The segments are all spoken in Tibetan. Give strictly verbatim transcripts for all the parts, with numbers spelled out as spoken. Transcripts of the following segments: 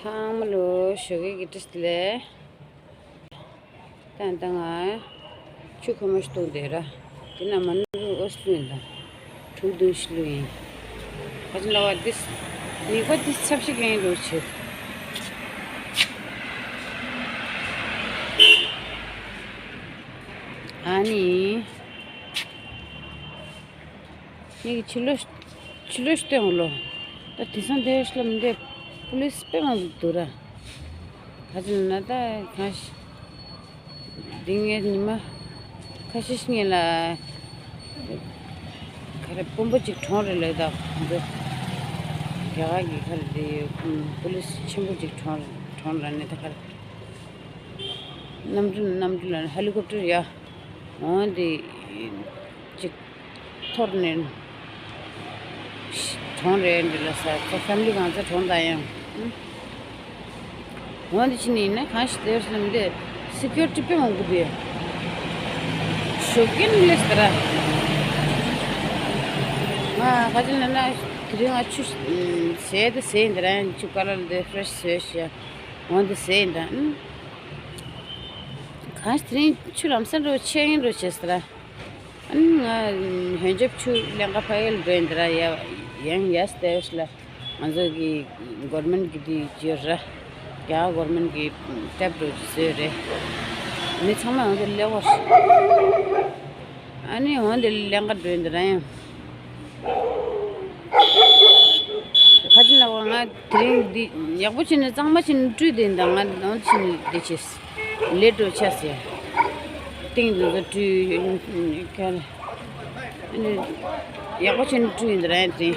ཚང་མ་ལོ་ཞོགས་ཀས་ཀྱི་བཀྲ་ཤིས་བདེ་ལེགས། ད་ལྟ་ང་ཆུ་ཁོལ་མ་ཞིག་བཏུང་བསྡད་ར། དེ་ན་མ་ནུ་རུ་ཨོ་སི་ལུ་ཡིན་ད། དྲུག་བདུན་ཞིག་ལུ་ཡིན། ཁ་ཅིག་ལ་བ་འདི་མིག་པ་འདི་ཚབ་ཤིག་གན་རུ་བྱེད། ཨ་ནི། ངེད་ཀྱི་ཕྱི་ལོ་ཕྱི་ལོ་སྟོན་ལོ། ད་དེང་སང་དེ་ཤི་ལ་མི་འདེབས། པུ་ལིས་དཔེ་མང་པོ་འདུག་ར། ག་ཚོད་ན་ད་གང་ཞིག་འདི་ངས་ཉི་མ་ཁ་ཤས་ཤིག་ངེད་ལ་ག་རེ་དཔོན་པོ་ཅིག་གྲོངས་རེད་ལབ་ད་འདི། རྒྱ་གར་གྱི་ག་རེ་འདི་པུ་ལིས་ཆེན་པོ་ཅིག་གྲོངས་གྲོངས་ར་ནས་ད་ག་རེ། གནམ་གྲུ་གནམ་གྲུ་ལ་ཧེ་ལི་ཀོབ་ཊར་ཡ། འོང་དེ་ཅིག་ཐོར་ནས་གྲོངས་རེད་འདི་ལ་ས་ཁོ་ཕེ་མི་ལི་གང་ཚ་གྲོངས་ད་ཡང་། འོང་དེ་ཕྱི་ནས་ཡིན་ན་གང་ཞིག་དེར་སོང་དེ་སི་ཀུར་ཊི་དཔེ་མང་པོ་དེ་ཞོགས་ཀས་ལས་ཟེར་ར། ང་ག་ཅི་ལ་ན་དེ་རིང་ང་ཆུ་ཟས་དེ་ཟས་ཡིན་དེ་ར་ཡང་ཆུ་ཀ་ལ་དེ་ཕེ་རེ་ཤི་ཟས་ཤ། འོང་དེ་ཟས་ཡིན་ད། གང་ཞིག་དེ་རིང་ཆུ་ལམ་སང་འགྲོ་ཆེ་ཡིན་འགྲོ་བྱེད་ཟེར། ཨ་ནི་ང་ཧོན་ཇབ་ཆུ་ལེན་ག་ཕ་གིར་འགྲོ་ཡིན་དེ་ར་ཡ་ཡང་ཡ་སྟེ་ལ་ང་ཚོ་གི་གོར་མེན་གི་དེ་བརྗོད་ར། རྒྱ་གར་གོར་མེན་གི་ཊེབ་འགྲོ་བྱེད་ཟེར་རེད། མི་ཚང་མ་ང་ཚོ་ལེགས་པར། ཨ་ནི་འོང་དེ་ལེན་ག་འགྲོ་ཡིན་དེ་ར་ཡང་། ཁ་ཅིག་ལ་བ་ང་དེ་རིང་འདི་ཡག་པོ་བྱས་ནས་གཙང་མ་བྱས་ནས་བཀྲུས་དེ་འདྲ་ང་ནང་བྱས་ནས་འདི་བྱས་ལས་འགྲོ་ཆ་ཟེར། སྟེང་དུ་འདི་བཀྲུས་ཀྱང་ཡག་པོ་བྱས་ནས་བཀྲུས་ཡིན་འདི་ར་ཡིན་དེ།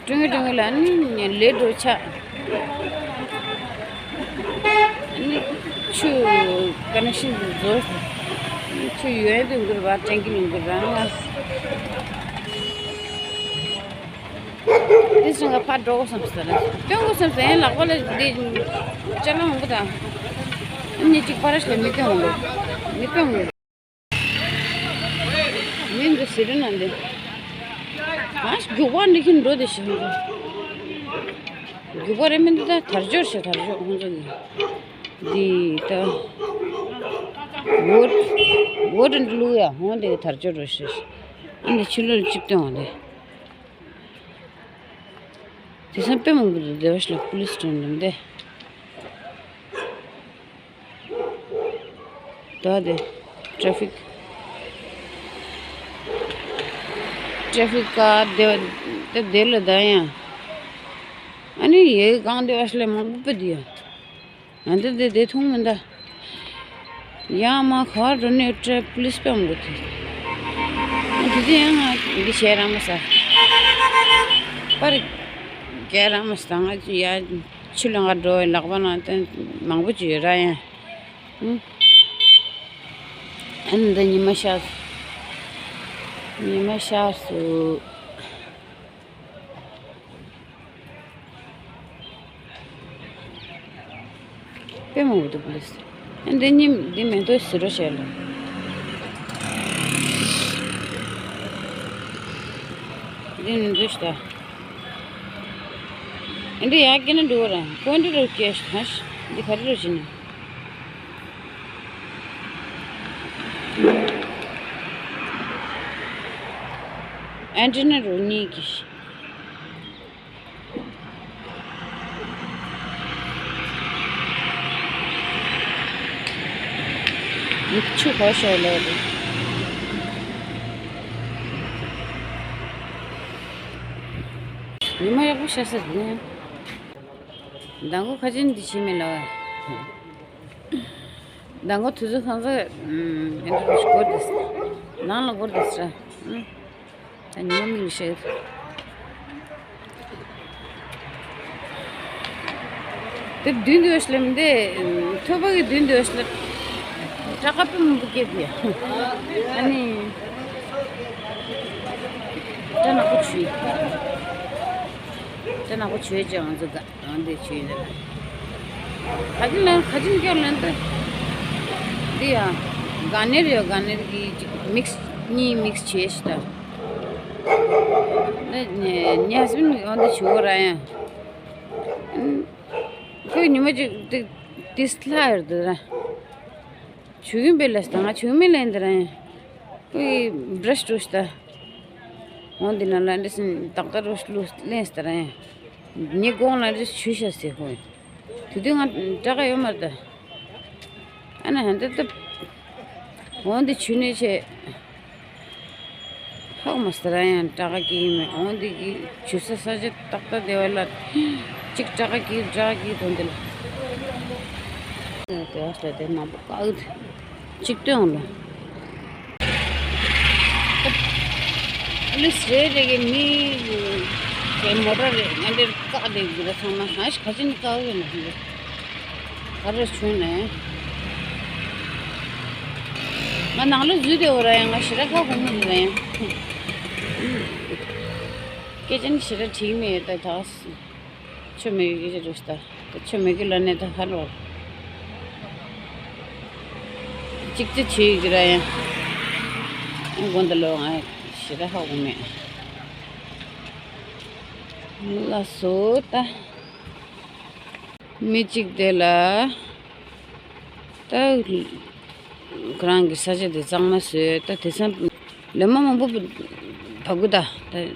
བཀྲུས་བཀྲུས་ལ་ནི་ལས་འགྲོ་ཆ། ཆུ་ཀ་ནེག་ཤན་དུ་རྫོགས། ཆུ་ཡོད་དུ་འགུར་བ་ཀྲེང་ཀི་ལུང་འགུར་རང་ལ། དེ་ཚོ་ང་ཕར་འགྲོ་དགོས་བསམ་ཟེར་ན་སྟོན་དགོས་བསམ་ཟེར་ཡང་ལག་པ་ལ་འདི་ཅ་ལག་མང་པོ་དང་། ཨ་ནི་གཅིག་ཕར་ཞིག་ལ་མི་སྟོན་འོང་། མི་སྟོན་འོང་། མི་འདི་ཟེར་ན་འདི། ཨ་རྒྱུག་པ་འདི་ཁྱིམ་འགྲོ་དེ་ཞིག་འགྲོ། རྒྱུག་པ་རེ་མི་འདི་ད་དར་ལྕོག་ཞིག་དར་ལྕོག་ཧོང་ཚོ་གི། འདི་ད། འོ་འོ་འདི་ལུག་ཡ་ཧོང་འདི་དར་ལྕོག་རོ་ཞིག་ཨ་འདི་ཕྱི་ལོ་གཅིག་སྟོན་འོང་དེ། དེ་སང་དཔེ་མང་པོ་འདུག་སྡེ་བ་ཞིག་ལ་པུ་ལིས་སྟོན་འདུག་སྟེ། ད་དེ་ཊེ་ཕིག་ཊེ་ཕིག་ཀ་སྡེ་བ་དེ་དེ་ལ་ད་ཡང་། ཨ་ནི་ཡེ་གང་སྡེ་བ་ཞིག་ལ་མང་པོ་དཔེ་འདུག་ཡ། ང་འདི་འདི་འདི་མཐོང་མི་འདའ། ཡང་མ་ག་བར་འགྲོ་ནས་སྤྲད་པུ་ལིས་པའི་མགོ་ཐེ། དེ་དུས་ཡང་ང་འདི་བྱས་རང་མ་ས། པར་རྒྱག་རང་མ་ས་ང་ཡ་ཆུ་ལ་ང་འགྲོ་བའི་ལག་པ་ན་དེ་མང་པོ་ཅིག་ཡོད་ར་ཡང་། ཨ་ནི་འདི་ཉི་མ་ཤར། ཉི་མ་ཤར་སུ། དཔེ་མང་པོ་འདུག་པུ་ལིས། ཨ་འདི་གཉིས་འདི་མེ་ཏོག་ཟེར་རོ་བྱས་ལ། འདི་མེ་ཏོག་ཤི་ད། ཨ་འདི་ཡག་གི་ན་འགྲོ་ར་ཀོན་འདི་རོ་སྐྱེས་ཤི་ད་ཤི་འདི་ག་རེ་རོ་བྱས་ནས། ཨན་ཏི་ན་རོ་གཉིས་ཀྱི་ཤི། ཡིག་ཆུ་གོ་ཤོ་ལོ་རེད། ཉི་མ་ཡག་པོ་ཤར་ས་རེད་ནས། མདང་དགོང་ཁ་ཆེམས་འདི་བྱེད་མེད་ལ། མདང་དགོང་དུས་ཚོད་གང་ཚ་ཨེ་འདྲ་སྐོར་དེ་ནང་ལ་སྐོར་དེ་ས། ད་ཉི་མ་མིག་ཤེས། དེ་མདུན་དུ་ཡོད་ལེམ་དེ་ཐོད་པ་གི་མདུན་དུ་ཡོད་ལེ། སྐྲ་དཀར་པོ་མང་པོ་སྐྱེས་ཏེ། ཨ་ནི། སྐྲ་ནག་པོ་བྱུས། སྐྲ་ནག་པོ་བྱུས་ཀྱང་ང་ཚོ་ད་འོན་ཏེ་བྱུས་ཡིན་ད། ག་ཅི་ལན་ག་ཅི་སྐྱོར་ལན་དུ། འདི་ཡང་། ག་ནེར་ཡོད་ག་ནེར་གི་ཅིག་མིག་སི་གཉིས་མིག་སི་བྱས་ཤི་ད། ནི་ནི་ཧ་སི་བན་འོན་ཏེ་བྱུས་ར་ཡང་། ཁོས་ཉི་མ་གཅིག་ཏི་ཏིས་ལྷ་ཡར་དུ་ར། ཆུ་ཡིན་པའི་ལས་ད་ང་ཆུ་མི་ལེན་དེ་ར་ཡིན། ཁོས་བྲེ་ཤི་འགྲོ་ཤི་ད། འོང་འདི་ན་ལ་འདི་སིན་ཏག་ཏག་རོ་ཤི་ལུ་ལེན་སི་ད་ར་ཡིན། ཉི་དགོང་ལ་འདི་ཆུ་ཤ་སི་ཧོ་ཡིན། དེ་དུས་ང་སྐྲག་ག་ཡོད་མ་རེད་ད། ཨ་ན་ཧན་ཏེ་ཏེ། འོན་ཏེ་ཆུ་ནས་ཆེ། ཧག་མ་སི་ར་ཡང་སྐྲག་གི་ཡིན་མེད། འོན་ཏེ་གི་ཆུ་ས་ས་ཆ་ཏག་ཏག་དེ་བ་ལ། གཅིག་སྐྲག་གི་སྐྲག་གི་དོན་དེ་ལ། དེ་བ་སྟེ་དེ་མང་པོ་བཀག་གི་གཅིག་སྟོན་ལ། ཨ་ལི་སི་རེ་རེ་གི་མི་དེ་མོ་ཊ་རེ་ང་འདིར་བཀག་དེ་གི་ར་ཚང་མ་གང་ཞིག་ག་ཅི་ནི་བཀག་གི་ཡོད་མ་རེད། ག་རེ་བྱུང་ནས། ང་ནང་ལ་འཛུལ་དེ་འོ་ར་ཡང་ང་ཞེ་དྲག་ཁ་ཁོ་མོ་འདི་ར་ཡང་། སྐད་ཆ་ནི་ཞེ་དྲག་དྲིས་མེད་ད་ད། ཆོ་མེད་ཀྱི་སྐད་ཆ་རེད་ད། ད་ཆོ་མེད་ཀྱི་ལ་ནས་ད་ཧ་ལོ། གཅིག་ཅི་བྱེད་ཀྱི་ར་ཡང་། ཡང་དགོན་ད་ལོ་ང་ཞེ་དྲག་ཧ་གོ་མེད། ལ་སོ་ད། མི་གཅིག་དེ་ལ། ད། ཁོ་རང་གི་ས་ཆ་དེ་གཙང་མ་བཟོས་ད་དེ་ཚང་། ལོ་མ་མང་པོ་བབས་གི་ད་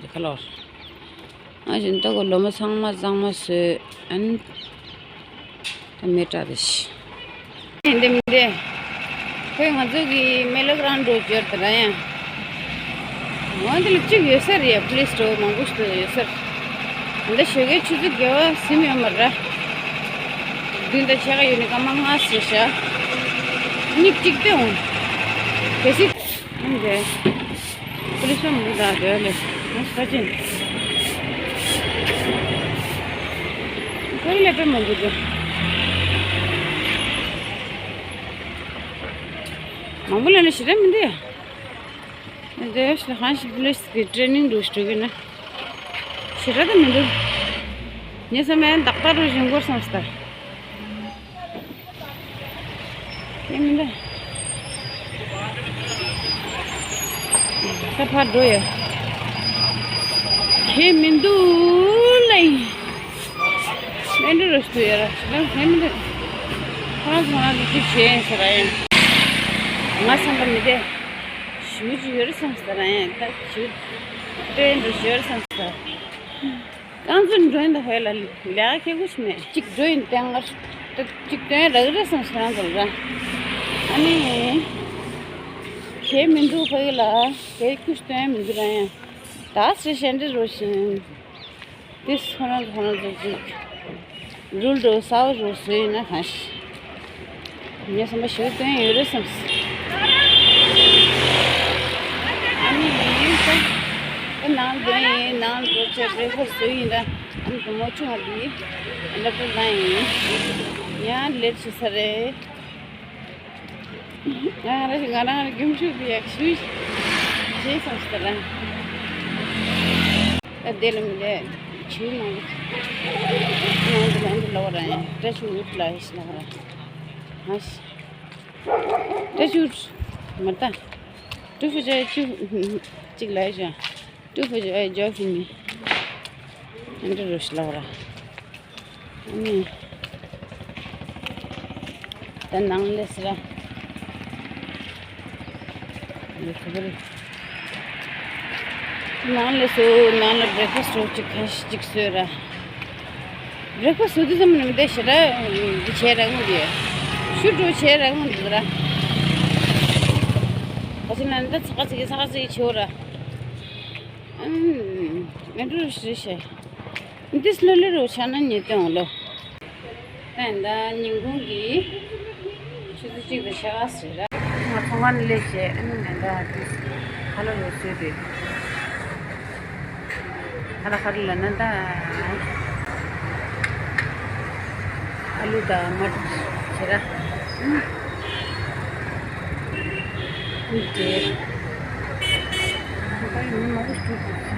ད་ཁ་ལོར། ཨ་ཞིག་ད་ཁོ་ལོ་མ་ཚང་མ་གཙང་མ་བཟོས་ཨན། ད་མེ་སྲེག་དེ་ཤི། འདི་མི་འདི། ཁོས་ང་ཚོ་གི་མེ་ལོ་གྲོང་འགྲོ་རྒྱུར་དེ་ར་ཡང་། འོ་འདི་ལ་གཅིག་ཡོད་ས་རེད་ཡ། པུ་ལི་སི་སི་ཊོར་མང་པོ་ཞིག་ཡོད་ས་རེད། འདི་ཞོགས་ཀའི་ཆུ་ཚོད་བརྒྱད་པ་ཟིན་ཡོད་མ་རེད། བདུན་དང་ཕྱེད་ཀ་ཡོད་ནི་སྐར་མ་ལྔ་ཟེར་ཤག་གཉིས་གཅིག་སྟོན་འོང་། གལ་སྲིད། ཨང་དེ། པུ་ལི་སི་མང་པོ་དང་དེ་ལས་ང་ས་ཆེན། ཁོའི་ལས་དཔོན་མང་པོ་འདུག་མང་པོ་ལས་ལས་ཞེ་དྲག་མི་འདུག་ཡ། འདི་ཧང་ཤི་པུ་ལི་སི་གི་ཊེ་རེ་ནིང་འགྲོ་འགྲོ་གི་ན། ཞེ་དྲག་ད་མི་འདུག་ངས་བསམ་ཡང་ཏག་ཏག་རུ་བཞིན་སྐོར་སོང་སྟེ། ཡིན་མི་འདུག་ས་ཕར་འགྲོ་ཡ། ཁྱེད་མི་འདུག་ལེ། སྨན་འདི་རུ་སྟོད་ཡ་ར་ཞིག་ལ་ཧེ་མི་འདུག་ཁོ་རང་ཚོ་ང་ཚོ་གཅིག་བྱས་ཡིན་ཟེར་ར་ཡིན། ང་བསམ་པ་མི་བདེ། ཞུ་ཅི་ཡོད་རེད་བསམ་ཟེར་ར་ཡིན། ད་ཞུ་སྟོད་འགྲོ་ཞུ་ཡོད་རེད་བསམ་ཟེར། རྐང་འཛིན་འགྲོ་ཡིན་ད་ཧོད་ལ་ལས་ཁེ་གུ་ཞིག་མེད། གཅིག་འགྲོ་ཡིན་ཏན་ང་ད་གཅིག་སྟོན་རག་རེད་བསམ་ཟེར་རང་ཚོ་ལ་ར། ཨ་ནི་ཁྱེད་མི་འདུག་ཧོད་ལ་ཁེ་གུ་སྟོན་མི་འདུག་ར་ཡིན། ད་སེ་ཤན་འདྲི་རོ་བཞིན། དེ་ཁོ་རང་ཁོ་རང་ཚོ་ཅིག་རུལ་འགྲོ་གསར་པ་རུ་བཟོས་ཡིན་ན་གང་ཤེས། ངས་བསམ་པ་ཞིག་སྟོན་ཡོད་རེད་བསམ། ཨ་ནི་ཡིན་ས། ཨེ་ནང་འདོན་ཡིན་ནང་འགྲོ་བྱས་བྲེག་ཕ་སི་བཟོས་ཡིན་ད། ཨ་ནི་བུ་མོ་ཆུང་བ་འདི་ལབ་ཏུ་བཏང་ཡིན། ཡང་ལེ་ཊི་བྱེད་ས་རེད། ང་རང་ང་རང་རྒྱུ་མཆོད་དུ་ཡག་ཤོས་ཞེས་བསམ་སྟེ་རང་། ད་དེ་ལ་མི་ལས་ཆུ་མང་པོ་མང་དུ་མང་དུ་ལོག་རང་ཡང་སྐྲ་ཆུ་འུད་ལ་ཡིས་ལོག་རང་ང་ཞི་སྐྲ་ཆུ་མ་ལྟ་ཀྲུ་ཕུ་ཅ་ཆུ་གཅིག་ལ་ཡིས་ཀྲུ་ཕུ་ཅ་ཇོ་ཕུ་མི་ཨ་འདྲ་རུ་ཞི་ལོག་རང་། ཨ་ནི། ད་ནང་ལས་སི་ར། ཡོད་ཁུ་བ་རེད། ནང་ལས་སུ་ནང་ལ་བྲེག་ཕ་སི་ཊི་གཅིག་ཁ་ཤས་གཅིག་བཟོས་ར། བྲེག་ཕ་སི་ཊི་བཟོ་དུས་ཙམ་ནས་མི་བདེ་ཞེ་དྲག་འདི་བྱས་རག་མི་འདི། ཤུ་འགྲོ་བྱས་རག་མི་འདི་ར། ག་ཅི་ན་འདི་ཚ་ག་ཚི་གི་ཚ་ག་ཚི་གི་བྱེད་ར། ཨ་ནི། ཨ་འགྲོ་ཞེ་ཞེ། འདི་སློ་ལེ་རུ་ཆ་ན་ཉེ་སྟོན་ལོ། ད་ད་ཉིན་གུང་གི་ཆུ་ཚོད་གཅིག་དང་ཕྱེད་ཀ་ཟེར། ང་ཚོང་ཁང་ནས་སླེབས་བྱས་ཨ་ནི་ད་དུས་ཁ་ལག་ལོ་བཟོས་ཏེ། ཁ་ལག་ཁ་ལག་ལ་ན་ད་ཨ་ལུ་དང་མ་ཏྲ་བྱེད་ར། འདི་ད་ཡིན་མ་གོ་ཞུ་དགོས།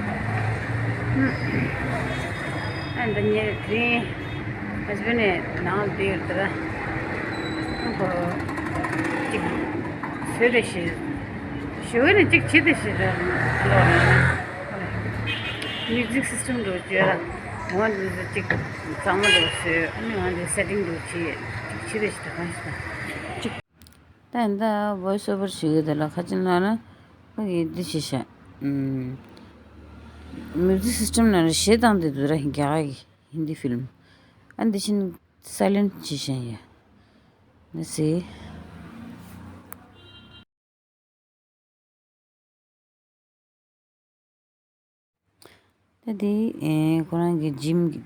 ཨ་འདི་ཉེ་དེ་རིང་ཨ་ཇི་བེ་ནས་ནང་ལ་བསྡད་ཡོད་དེ་ར། ཁོ་གཅིག་བཟོས་རེ་ཞེས་ཞུ་བ་ནི་གཅིག་བྱེད་དེ་ཞེས་ར་ལོ་ར། མིའུ་ཛིག་སིས་ཊེམ་འགྲོ་བརྗོད་ར། ང་འདི་ཚོ་གཅིག་གཙང་མ་འདུག་བཟོས། ཨ་ནི་ང་འདི་སེ་ཊིང་འདུག་བྱས་གཅིག་བྱས་རེ་ཞིག་ད་གང་ཞིག་ད་གཅིག་ད་ཡིན་ད་ཝོ་ཡིས་ཨོ་ཝར་བྱེད་ཀྱི་དེ་ལ་ཁ་ཅིག་ལ་ན་ཁོ་གིས་འདི་བྱས་ཤག་ཨམ། མིའུ་ཛིག་སིས་ཊམ་ལ་ན་གཞས་བཏང་དེ་འདུག་ར། རྒྱ་གར་གྱི་ཧིན་དི་ཕི་ལིམ། ཨ་འདི་བཞིན་སའི་ལེན་ཊི་བྱས་ཤག་ཡ། ན་སི། ད་དེ་ཨེ་ཁོ་རང་གི་ཇིམ་གྱི་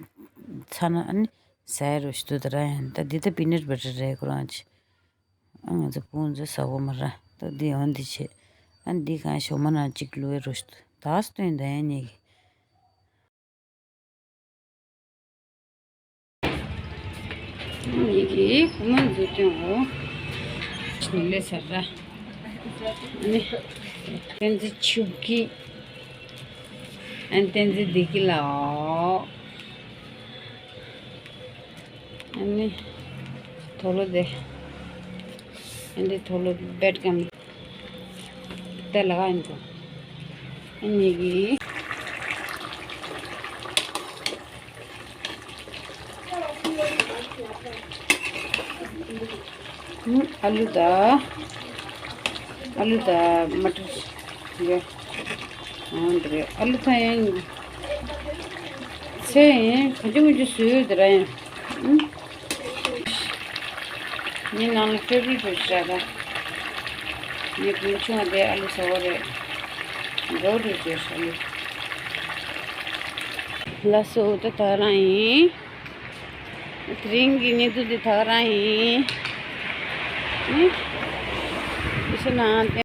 ཚ་ན་ཨ་ནི་ཟ་ཡ་རོ་ཞིག་འདུག་ད་ར། ཡང་ད་འདི་ད་པི་ནཊ་བ་ཊར་རེད་ཁོ་རང་ཅི། ཨ་ང་ཚོ་སྤུན་ཚོ་ཟ་གོ་མ་ར། ད་འདི་འོན་འདི་བྱེད། ཨ་འདི་གང་ཞོགས་མ་ན་གཅིག་བླུག་ཡ་རོ་ཞིག་འདུག་ད་སྟོན་ད་ཡ་ཉེ་གི། ངེད་ཀྱིས་ཁོ་མོ་མཛུབ་སྟོན་འོ། ཞིག་ལས་ཟེར་ར། ཨ་ནི། བསྟན་འཛིན་ཆོས་སྐྱིད། ཨ་ནི་བསྟན་འཛིན་བདེ་སྐྱིད་ལགས། ཨ་ནི། དོ་ལོ་དེ། ཨ་ནི་དོ་ལོ་བེད་ཀམ། དེ་ལ་ག་ཡིན་དོ། ཨ་ནི་གི། ཨ་ལུ་དང་། ཨ་ལུ་དང་མ་ཊར་ཡོད། འོ་འདི་རེད། ཨ་ལུ་ཐང་ཡང་ཚེ་ཡིན་ག་ཅི་མི་ཅི་བཟོས་ཡོད་དེ་ར་ཡང་། ཨུམ། ངའི་ནང་ལ་ཕེ་བ་རི་ཊི་བཟོས་ཤག་ད། ངའི་བུ་མོ་ཆུང་བ་དེ་ཨ་ལུ་ཟ་བ་རེད། འགྲོ་རུ་བཟོས་ཤག་ཨ་ལུ། ལགས་སོ་ད་ད་རང་ཡིན། དེ་རིང་གི་ཉིན་ཐོ་འདི་ད་ག་རང་ཡིན། ནི། ཨེ་ཤེ་ན།